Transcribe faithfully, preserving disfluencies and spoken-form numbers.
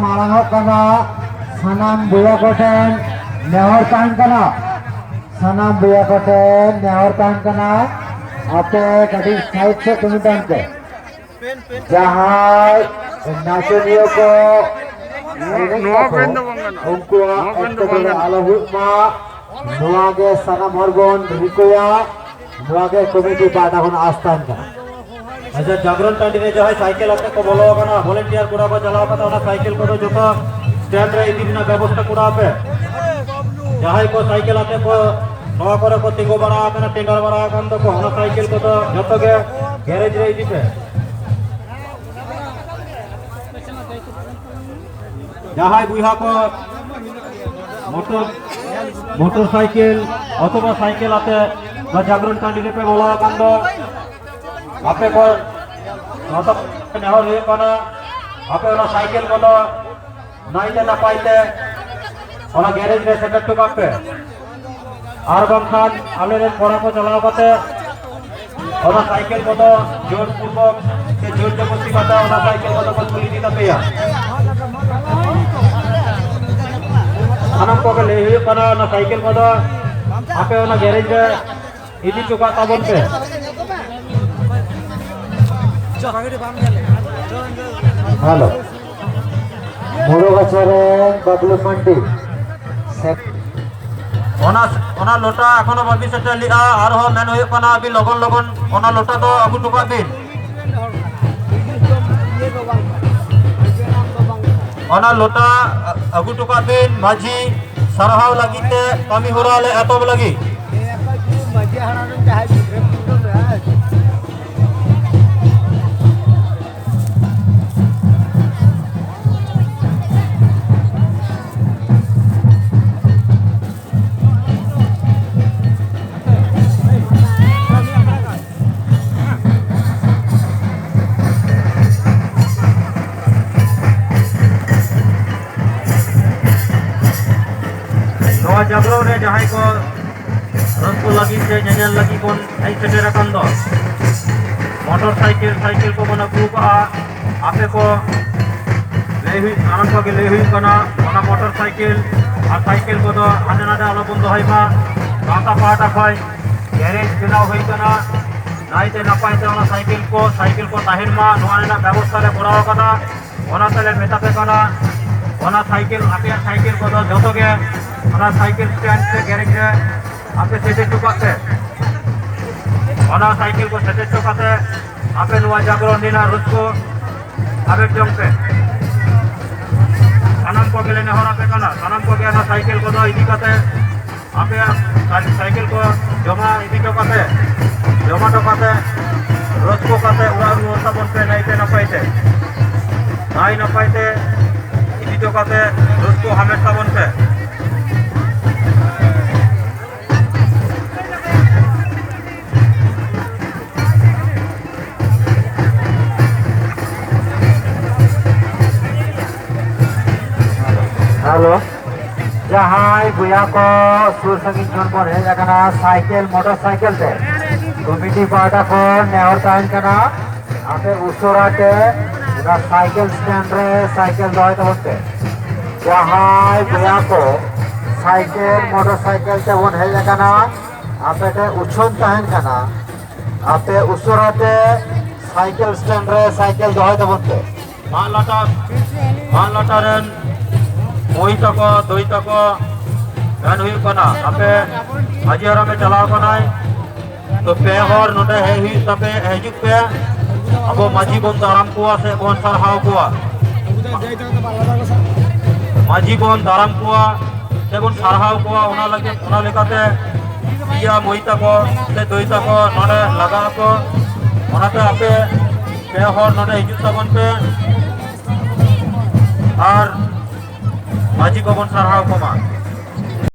ᱢᱟᱨᱟᱝᱚᱜ ᱠᱟᱱᱟ᱾ ᱥᱟᱱᱟᱢ ᱵᱚᱭᱦᱟ ᱠᱚᱴᱷᱮᱱ ᱱᱮᱦᱚᱨ ᱛᱟᱦᱮᱱ ᱠᱟᱱᱟ, ᱥᱟᱱᱟᱢ ᱵᱚᱭᱦᱟ ᱠᱚᱴᱷᱮᱱ ᱱᱮᱦᱚᱨ ᱛᱟᱦᱮᱱ ᱠᱟᱱᱟ, ᱟᱯᱮ ᱠᱟᱹᱴᱤᱡ ᱥᱟᱭᱤᱰ ᱥᱮᱫ ᱛᱤᱸᱜᱩ ᱛᱟᱦᱮᱱ ᱯᱮ᱾ ᱡᱟᱦᱟᱸᱭ ᱱᱟᱪᱚᱱᱤᱭᱟᱹ ᱠᱚ ᱮᱱᱮᱡ ᱱᱚᱣᱟ ᱟᱠᱚ, ᱵᱮᱱ ᱫᱚ ᱵᱟᱝ ᱜᱟᱱᱚᱜᱼᱟ᱾ ᱩᱱᱠᱩᱣᱟᱜ ᱱᱚᱣᱟ ᱵᱮᱱ ᱫᱚ ᱵᱟᱝ ᱮᱴᱠᱮᱴᱚᱬᱮ ᱜᱟᱱᱚᱜᱼᱟ᱾ ᱟᱞᱚ ᱦᱩᱭᱩᱜ ᱢᱟ, ᱱᱚᱣᱟ ᱜᱮ ᱥᱟᱱᱟᱢ ᱦᱚᱲ ᱵᱚᱱ ᱨᱤᱠᱟᱹᱭᱟ, ᱱᱚᱣᱟ ᱜᱮ ᱠᱚᱢᱤᱴᱤ ᱯᱟᱦᱴᱟ ᱠᱷᱚᱱ ᱟᱥ ᱛᱟᱦᱮᱱ ᱠᱟᱱᱟ᱾ ᱟᱪᱪᱷᱟ, ᱡᱟᱜᱽᱨᱚᱱ ᱴᱟᱺᱰᱤ ᱨᱮ ᱡᱟᱦᱟᱸᱭ ᱥᱟᱭᱠᱮᱞ ᱟᱛᱮ ᱠᱚ ᱵᱚᱞᱚ ᱟᱠᱟᱱᱟ, ᱵᱷᱚᱞᱮᱱᱴᱤᱭᱟᱨ ᱠᱚᱲᱟ ᱠᱚ ᱪᱟᱞᱟᱣ ᱠᱟᱛᱮ ᱚᱱᱟ ᱥᱟᱭᱠᱮᱞ ᱠᱚᱫᱚ ᱡᱚᱛᱚ ᱥᱴᱮᱱᱰ ᱨᱮ ᱤᱫᱤ ᱨᱮᱱᱟᱜ ᱵᱮᱵᱚᱥᱛᱟ ᱠᱚᱨᱟᱣ ᱯᱮ᱾ ᱡᱟᱦᱟᱸᱭ ᱠᱚ ᱥᱟᱭᱠᱮᱞ ᱟᱛᱮ ᱠᱚ ᱱᱚᱣᱟ ᱠᱚᱨᱮ ᱠᱚ ᱛᱤᱸᱜᱩ ᱵᱟᱲᱟ ᱟᱠᱟᱱᱟ, ᱴᱮᱸᱰᱟᱨ ᱵᱟᱲᱟ ᱟᱠᱟᱱ ᱫᱚᱠᱚ, ᱚᱱᱟ ᱥᱟᱭᱠᱮᱞ ᱠᱚᱫᱚ ᱡᱚᱛᱚ ᱜᱮ ᱜᱮᱨᱮᱡᱽ ᱨᱮ ᱤᱫᱤ ᱯᱮ᱾ ᱡᱟᱦᱟᱸᱭ ᱵᱚᱭᱦᱟ ᱠᱚ ᱢᱚᱴᱚᱨ, ᱢᱚᱴᱚᱨ ᱥᱟᱭᱠᱮᱞ ᱚᱛᱷᱚᱵᱟ ᱥᱟᱭᱠᱮᱞ ᱟᱛᱮ ᱱᱚᱣᱟ ᱡᱟᱜᱽᱨᱚᱱ ᱴᱟᱺᱰᱤ ᱨᱮᱯᱮ ᱵᱚᱞᱚ ᱟᱠᱟᱱ ᱫᱚ, ᱟᱯᱮ ᱠᱚ ᱱᱚᱣᱟ ᱱᱮᱦᱚᱨ ᱦᱩᱭᱩᱜ ᱠᱟᱱᱟ, ᱟᱯᱮ ᱚᱱᱟ ᱥᱟᱭᱠᱮᱞ ᱠᱚᱫᱚ ᱱᱟᱭᱛᱮ ᱱᱟᱯᱟᱭ ᱛᱮ ᱚᱱᱟ ᱜᱮᱨᱮᱡᱽ ᱨᱮ ᱥᱮᱴᱮᱨ ᱦᱚᱴᱚ ᱠᱟᱜ ᱯᱮ᱾ ᱟᱨ ᱵᱟᱝᱠᱷᱟᱱ ᱟᱞᱮ ᱨᱮᱱ ᱠᱚᱲᱟ ᱠᱚ ᱪᱟᱞᱟᱣ ᱠᱟᱛᱮ ᱚᱱᱟ ᱥᱟᱭᱠᱮᱞ ᱠᱚᱫᱚ ᱡᱳᱨ ᱯᱩᱨᱵᱚᱠ ᱥᱮ ᱡᱳᱨ ᱡᱚᱵᱚᱥᱛᱤ ᱠᱟᱛᱮ ᱚᱱᱟ ᱥᱟᱭᱠᱮᱞ ᱠᱚᱫᱚ ᱠᱚ ᱛᱩᱞ ᱤᱫᱤ ᱛᱟᱯᱮᱭᱟ᱾ ᱥᱟᱱᱟᱢ ᱠᱚᱜᱮ ᱞᱟᱹᱭ ᱦᱩᱭᱩᱜ ᱠᱟᱱᱟ, ᱚᱱᱟ ᱥᱟᱭᱠᱮᱞ ᱠᱚᱫᱚ ᱟᱯᱮ ᱚᱱᱟ ᱜᱮᱨᱮᱡᱽ ᱨᱮ ᱤᱫᱤ ᱦᱚᱴᱚ ᱠᱟᱜ ᱛᱟᱵᱚᱱ ᱯᱮ᱾ ᱦᱮᱞᱳ, ᱢᱩᱨᱩᱜᱟᱪᱷᱟ ᱨᱮᱱ ᱵᱟᱵᱞᱩ ᱢᱟᱱᱰᱤ ᱥᱮ- ᱚᱱᱟ, ᱚᱱᱟ ᱞᱚᱴᱟ ᱮᱠᱷᱚᱱᱳ ᱵᱟᱹᱵᱤᱱ ᱥᱮᱴᱮᱨ ᱞᱮᱜᱼᱟ, ᱟᱨᱦᱚᱸ ᱢᱮᱱ ᱦᱩᱭᱩᱜ ᱠᱟᱱᱟ, ᱟᱹᱵᱤᱱ ᱞᱚᱜᱚᱱ ᱞᱚᱜᱚᱱ ᱚᱱᱟ ᱞᱚᱴᱟ ᱫᱚ ᱟᱹᱜᱩ ᱦᱚᱴᱚ ᱠᱟᱜ ᱵᱤᱱ᱾ ᱚᱱᱟ ᱞᱚᱴᱟ ᱟᱹᱜᱩ ᱦᱚᱴᱚ ᱠᱟᱜ ᱵᱤᱱ ᱢᱟᱹᱡᱷᱤ ᱥᱟᱨᱦᱟᱣ ᱞᱟᱹᱜᱤᱫ ᱛᱮ, ᱠᱟᱹᱢᱤ ᱦᱚᱨᱟ ᱞᱮ ᱮᱛᱚᱦᱚᱵ ᱞᱟᱹᱜᱤᱫ᱾ ᱡᱟᱵᱽᱨᱚ ᱨᱮ ᱡᱟᱦᱟᱸᱭ ᱠᱚ ᱨᱟᱹᱥᱠᱟᱹ ᱞᱟᱹᱜᱤᱫ ᱥᱮ ᱧᱮᱧᱮᱞ ᱞᱟᱹᱜᱤᱫ ᱵᱚᱱ ᱦᱮᱡ ᱥᱮᱴᱮᱨ ᱟᱠᱟᱱ ᱫᱚ, ᱢᱚᱴᱚᱨ ᱥᱟᱭᱠᱮᱞ, ᱥᱟᱭᱠᱮᱞ ᱠᱚᱵᱚᱱ ᱟᱹᱜᱩ ᱠᱟᱜᱼᱟ᱾ ᱟᱯᱮ ᱠᱚ ᱞᱟᱹᱭ ᱦᱩᱭᱩᱜ, ᱥᱟᱱᱟᱢ ᱠᱚᱜᱮ ᱞᱟᱹᱭ ᱦᱩᱭᱩᱜ ᱠᱟᱱᱟ, ᱚᱱᱟ ᱢᱚᱴᱚᱨ ᱥᱟᱭᱠᱮᱞ ᱟᱨ ᱥᱟᱭᱠᱮᱞ ᱠᱚᱫᱚ ᱦᱟᱸᱰᱮ ᱱᱟᱰᱮ ᱟᱞᱚᱵᱚᱱ ᱫᱚᱦᱚᱭ ᱢᱟ᱾ ᱜᱟᱶᱛᱟ ᱯᱟᱦᱴᱟ ᱠᱷᱚᱱ ᱜᱮᱨᱮᱡᱽ ᱵᱮᱱᱟᱣ ᱦᱩᱭ ᱠᱟᱱᱟ, ᱱᱟᱭᱛᱮ ᱱᱟᱯᱟᱭ ᱛᱮ ᱚᱱᱟ ᱥᱟᱭᱠᱮᱞ ᱠᱚ, ᱥᱟᱭᱠᱮᱞ ᱠᱚ ᱛᱟᱦᱮᱱ ᱢᱟ, ᱱᱚᱣᱟ ᱨᱮᱱᱟᱜ ᱵᱮᱵᱚᱥᱛᱷᱟ ᱞᱮ ᱠᱚᱨᱟᱣ ᱟᱠᱟᱫᱟ᱾ ᱚᱱᱟ ᱛᱮᱞᱮ ᱢᱮᱛᱟ ᱯᱮ ᱠᱟᱱᱟ, ᱚᱱᱟ ᱥᱟᱭᱠᱮᱞ, ᱟᱯᱮᱭᱟᱜ ᱥᱟᱭᱠᱮᱞ ᱠᱚᱫᱚ ᱡᱚᱛᱚ ᱜᱮ ᱚᱱᱟ ᱥᱟᱭᱠᱮᱞ ᱥᱴᱮᱱᱰ ᱥᱮ ᱜᱮᱨᱮᱡᱽ ᱨᱮ ᱟᱯᱮ ᱥᱮᱴᱮᱡ ᱦᱚᱴᱚ ᱠᱟᱜ ᱯᱮ᱾ ᱚᱱᱟ ᱥᱟᱭᱠᱮᱞ ᱠᱚ ᱥᱮᱴᱮᱡ ᱦᱚᱴᱚ ᱠᱟᱛᱮ ᱟᱯᱮ ᱱᱚᱣᱟ ᱡᱟᱜᱽᱨᱚᱱ ᱨᱮᱱᱟᱜ ᱨᱟᱹᱥᱠᱟᱹ ᱦᱟᱢᱮᱴ ᱡᱚᱝ ᱯᱮ᱾ ᱥᱟᱱᱟᱢ ᱠᱚᱜᱮ ᱞᱮ ᱱᱮᱦᱚᱨ ᱟᱯᱮ ᱠᱟᱱᱟ, ᱥᱟᱱᱟᱢ ᱠᱚᱜᱮ ᱚᱱᱟ ᱥᱟᱭᱠᱮᱞ ᱠᱚᱫᱚ ᱤᱫᱤ ᱠᱟᱛᱮ ᱟᱯᱮᱭᱟᱜ ᱥᱟᱭ-, ᱥᱟᱭᱠᱮᱞ ᱠᱚ ᱡᱚᱢᱟ ᱤᱫᱤ ᱦᱚᱴᱚ ᱠᱟᱛᱮ, ᱡᱚᱢᱟ ᱦᱚᱴᱚ ᱠᱟᱛᱮ, ᱨᱟᱹᱥᱠᱟᱹ ᱠᱟᱛᱮ ᱚᱲᱟᱜ ᱨᱩᱣᱟᱹᱲ ᱛᱟᱵᱚᱱ ᱯᱮ ᱱᱟᱭᱛᱮ ᱱᱟᱯᱟᱭ ᱛᱮ᱾ ᱱᱟᱭ ᱱᱟᱯᱟᱭ ᱛᱮ ᱤᱫᱤ ᱦᱚᱴᱚ ᱠᱟᱛᱮ ᱨᱟᱹᱥᱠᱟᱹ ᱦᱟᱢᱮᱴ ᱛᱟᱵᱚᱱ ᱯᱮ᱾ ᱦᱮᱞᱳ, ᱡᱟᱦᱟᱸᱭ ᱵᱚᱭᱦᱟ ᱠᱚ ᱥᱩᱨ ᱥᱟᱺᱜᱤᱧ ᱠᱷᱚᱱ ᱵᱚᱱ ᱦᱮᱡ ᱟᱠᱟᱱᱟ ᱥᱟᱭᱠᱮᱞ, ᱢᱚᱴᱚᱨ ᱥᱟᱭᱠᱮᱞ ᱛᱮ, ᱠᱚᱢᱤᱴᱤ ᱯᱟᱦᱴᱟ ᱠᱷᱚᱱ ᱱᱮᱦᱚᱨ ᱛᱟᱦᱮᱱ ᱠᱟᱱᱟ, ᱟᱯᱮ ᱩᱥᱟᱹᱨᱟ ᱛᱮ ᱚᱱᱟ ᱥᱟᱭᱠᱮᱞ ᱥᱴᱮᱱᱰ ᱨᱮ ᱥᱟᱭᱠᱮᱞ ᱫᱚᱦᱚᱭ ᱛᱟᱵᱚᱱ ᱯᱮ᱾ ᱡᱟᱦᱟᱸᱭ ᱵᱚᱭᱦᱟ ᱠᱚ ᱥᱟᱭᱠᱮᱞ, ᱢᱚᱴᱚᱨ ᱥᱟᱭᱠᱮᱞ ᱛᱮᱵᱚᱱ ᱦᱮᱡ ᱟᱠᱟᱱᱟ, ᱟᱯᱮ ᱴᱷᱮᱱ ᱩᱪᱷᱟᱹᱱ ᱛᱟᱦᱮᱱ ᱠᱟᱱᱟ, ᱟᱯᱮ ᱩᱥᱟᱹᱨᱟ ᱛᱮ ᱥᱟᱭᱠᱮᱞ ᱥᱴᱮᱱᱰ ᱨᱮ ᱥᱟᱭᱠᱮᱞ ᱫᱚᱦᱚᱭ ᱛᱟᱵᱚᱱ ᱯᱮ᱾ ᱢᱟᱜ ᱞᱟᱴᱟ, ᱢᱟᱜ ᱞᱟᱴᱟ ᱨᱮᱱ ᱢᱟᱹᱭ ᱛᱟᱠᱚ, ᱫᱟᱹᱭ ᱛᱟᱠᱚ, ᱢᱮᱱ ᱦᱩᱭᱩᱜ ᱠᱟᱱᱟ, ᱟᱯᱮ ᱢᱟᱹᱡᱷᱤ ᱦᱟᱲᱟᱢᱮ ᱪᱟᱞᱟᱣ ᱠᱟᱱᱟᱭ, ᱛᱚ ᱯᱮ ᱦᱚᱲ ᱱᱚᱰᱮ ᱦᱮᱡ ᱦᱩᱭᱩᱜ ᱛᱟᱯᱮ, ᱦᱤᱡᱩᱜ ᱯᱮ᱾ ᱟᱵᱚ ᱢᱟᱹᱡᱷᱤ ᱵᱚᱱ ᱫᱟᱨᱟᱢ ᱠᱚᱣᱟ ᱥᱮ ᱵᱚᱱ ᱥᱟᱨᱦᱟᱣ ᱠᱚᱣᱟ, ᱢᱟᱹᱡᱷᱤ ᱵᱚᱱ ᱫᱟᱨᱟᱢ ᱠᱚᱣᱟ ᱥᱮ ᱵᱚᱱ ᱥᱟᱨᱦᱟᱣ ᱠᱚᱣᱟ, ᱚᱱᱟ ᱞᱟᱹᱜᱤᱫ, ᱚᱱᱟ ᱞᱮᱠᱟᱛᱮ ᱤᱭᱟᱹ ᱢᱟᱹᱭ ᱛᱟᱠᱚ ᱥᱮ ᱫᱟᱹᱭ ᱛᱟᱠᱚ ᱱᱚᱰᱮ ᱞᱟᱜᱟᱜ ᱟᱠᱚ᱾ ᱚᱱᱟᱛᱮ ᱟᱯᱮ ᱯᱮ ᱦᱚᱲ ᱱᱚᱰᱮ ᱦᱤᱡᱩᱜ ᱛᱟᱵᱚᱱ ᱯᱮ ᱟᱨ ᱢᱟᱹᱡᱷᱤ ᱠᱚᱵᱚᱱ ᱥᱟᱨᱦᱟᱣ ᱠᱚᱢᱟ᱾